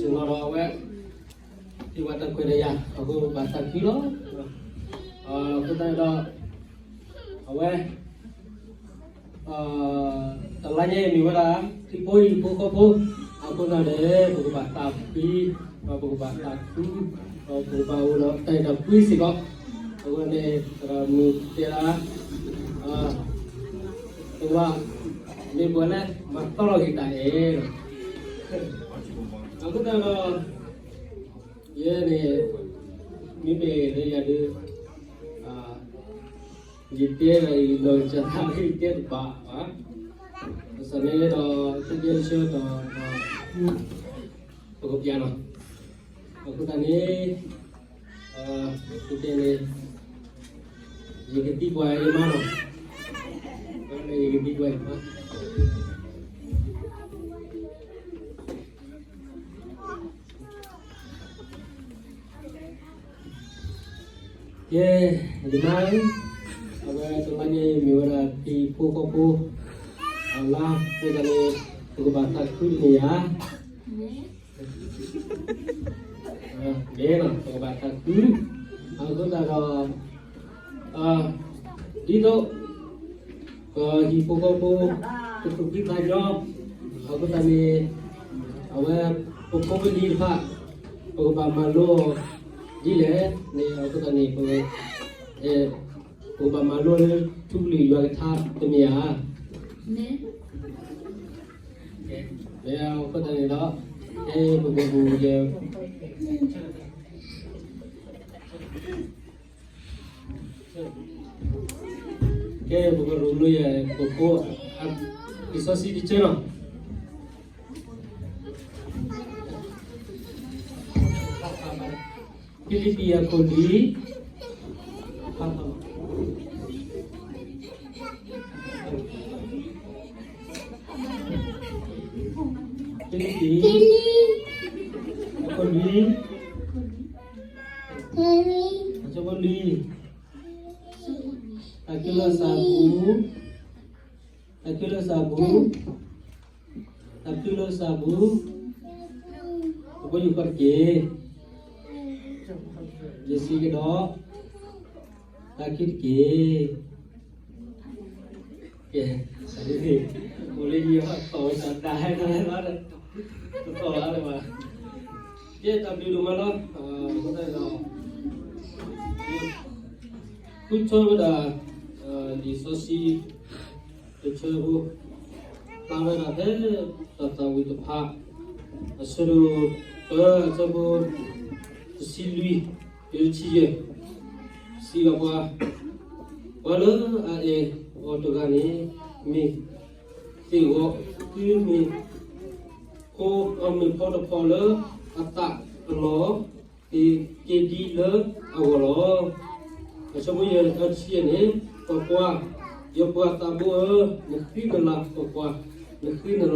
နီၤဒီးအဝဲ ဟ့ၣ်ဝဲတၢ်ခွဲးတၢ်ယာ် အဃိဘၣ်သးခုလီၤ. အဃိသတးဒီး အဝဲ တလါညါအံၤမ့ၢ်ဝဲဒၣ် ထံဖိကီၢ်ဖိ အဃိသတးန့ၣ် ပကဘၣ်သးဖှံ ဒီးပကဘၣ်သးခု ဒီးပကဘၣ်အိၣ်ဒီးတၢ်အဲၣ်တၢ်ကွံစ့ၢ်ကီး. အဃိန့ၣ် သရၣ်မုၣ်တဲဒၣ် ပကဘၣ် မ့ၢ်ပှၤလၢမၤသီလီၤက့ၤတၢ်အဲၣ်လီၤ. အဃိသတးဒီး ယဲန့ၣ် မ့မ့ၢ်လၢယၤဒုး ယတဲဒီးယနီၢ်ကစၢ်သး ယတဲတဘၣ်ဘၣ်. ဘၣ်ဆၣ်န့ၣ်ဒီး သုတဲဆၢဒီး ပကပျးနီၤ. အဃိသတးန့ၣ် သုတဲန့ၣ် ယကသံကွၢ်ယမါနီၤ. ယကသံကွၢ်ယမါ ကဲ, ယမါဧၢ, အဝဲတလါညါအံၤမ့ၢ်ဝဲဒၣ်ထံဖိကီၢ်ဖိ အလါအဃိသတးန့ၣ် ပကဘၣ်သးခုတမ့ၢ်ဧါ. မ့ၢ်နီၤ ပကဘၣ်သးခု, အဃိသတးဒီး ဒ်သိး ပဟံၣ်ဖိဃီဖိ ကသူၣ်ဖှံသးညီ, အဃိသတးန့ၣ် အဝဲ ပဖိပလံၤတဖၣ် ပကဘၣ်မၤလိအီၤဒ်လဲၣ်န့ၣ် အဃိသတးန့ၣ် ပ ပကဘၣ်မၤလိလၢထူကလုာ်ယွၤကထါတမ့ၢ်ဧါ. မ့ၢ်အဃိသတးန့ၣ်ဒီး ပကရူၢ်ယဲ ကဲ ပကရူၢ်လိယဲ ပဖိ လံာ်စီဆှံတဆၢလီၤ. ဖံလံးပံးအခိၣ်လွံၢ်, ဖံလံးပံး အခိၣ်လွံၢ်, အဆၢဖိလွံၢ်, တၢ်ခုၣ်လၢအသးပူၤ, တၢ်ခုၣ်လၢအသးပူၤ, တၢ်ခုၣ်လၢအသးပူၤ, တဘိယူၢ်ဃီတက့ၢ်. ယစံးကဒီး, တၢ်ခုၣ်တက့ၢ်. ကဲ, အိၣ်လၢယသီၣ်ဝဲတၢ်ဒၣ်ဟဲတၢ်ဟဲလီၤ, တသီၣ်လၢၤဘၣ်. ကဲ တၢ်ဘျုးဒိၣ်မးလီၤ. အဃိသတးဒီး ဃုထၢဝဲဒၣ် လံာ်စီဆှံ တဆၢဖိ ဖျါဝဲဒၣ်ဖဲ တၢ်သးဝံၣ်တဖၣ် အဆၢဒိၣ်တၢ အဆၢဖိ တဆံလွံၢ် တုၤတဆံယဲၢ်, စံးဘၣ်ပှၤ, ပှၤလၢအအဲၣ်အီၤတဂၤန့ၣ် မ့ၢ်သ့ၣ်ဂီၤ သုမ့ၢ် ဖိ မ့ၢ်ဖီတဖီလၢအသးအလီၢ် သ့ၣ်က့ၤဒံလၢအဂီၢ်လီၤ. အဆၢဖိယဲၢ် အဆံယဲၢ်န့ၣ်, ကွၢ်ကွၢ်, ယပှၤသးဘိဧၢ, နဃံနလၤ, ကွၢ်ကွၢ်, နဃံနလၤ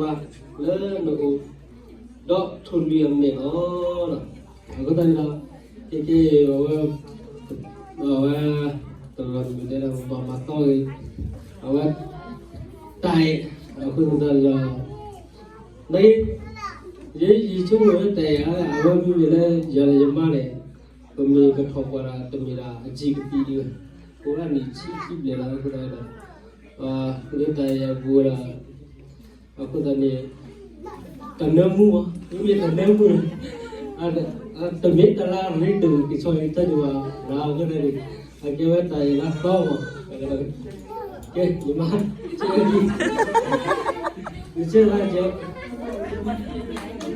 လၢနအိၣ် ဒီးထိၣ်လွံၢ်အမဲာ်လီၤ. အဃိသတးန့ၣ်ဒီး ကဲကဲ အဝဲ အဝဲ တဂၤတမံၤတဲဒီး ပဘၣ်မၤသီဂ့ၤ အဝဲ တၢ်အဲၣ် အဃိသတးဒီး န ယ ယဆိကမိၣ်လၢတၢ်အဲၣ် အဝဲမ့မ့ၢ်လၢယၤဒီးယမါန့ၣ် ပမ့ၢ်ပထီၣ်ပှၤဒီး တမ့ၢ်ဒၣ်အစံးကသံဒံးဘၣ်, အိၣ်ဒၣ်နံၣ်ဆံခံဘျဲၣ်လီၤ. အဃိသတးဒီး လၢတၢ်အဲၣ်အပူၤဒီး အဃိသတးန့ၣ် တၢ်နၢမူမး, မ့မ့ၢ်တၢ်နၢမူန့ၣ် တမ့ၢ်တၢ်လၢအရ့ဒိၣ်ကဆီအံၤတၢ်ဒိၣ်ဘၣ်, အဃိသတးန့ၣ် အကဲဝဲတၢ်အံၤလၢသီမး, ကဲ ယမါ ဆဲးဝဲဒံး နဆဲးဝဲကဲ ဆဲးဝဲ ကဲ ကဲ မ့ၢ်လၢ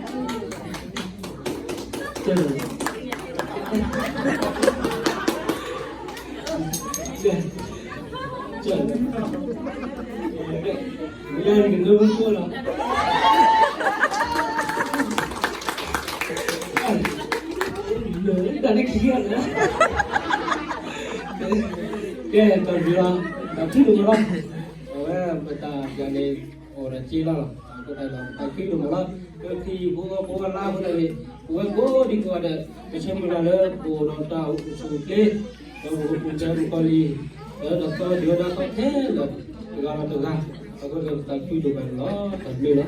နကနၢမူဖိလီၤ. လၢတၢ်လၢခံဂၤလၢ ကဲ တၢ်ဘျုးလီၤ, တၢ်ဘျုးဒိၣ်မးလီၤ. အဝဲပတၢ်ဘျုးန့ၣ် အိၣ်ဒီးစ့လီၤလီၤ. အဃိသတးဒီး တၢ်ဘျုးဒိၣ်မးလီၤ. ပဟံၣ်ဖိဃီဖိအလါအဃိသတးန့ၣ် ပဝဲကိးဒံကိးဂၤဒဲး ပဆၢမုၢ်လၢ်လၢပအိၣ်ဒီးတၢ်အိၣ်ဆူၣ်အိၣ်ချ့ ဒီးပကပူၤဖျဲးပကီၢ်လံ လၢတၢ်သီဒုၣ်ဒါသီခဲလၢာ် တဂၤဒီးတဂၤ အဃိသတးဒီး တၢ်ဘျုးဒိၣ်မးန့ၣ်လီၤ. တၢ်ဘျုးလီၤ.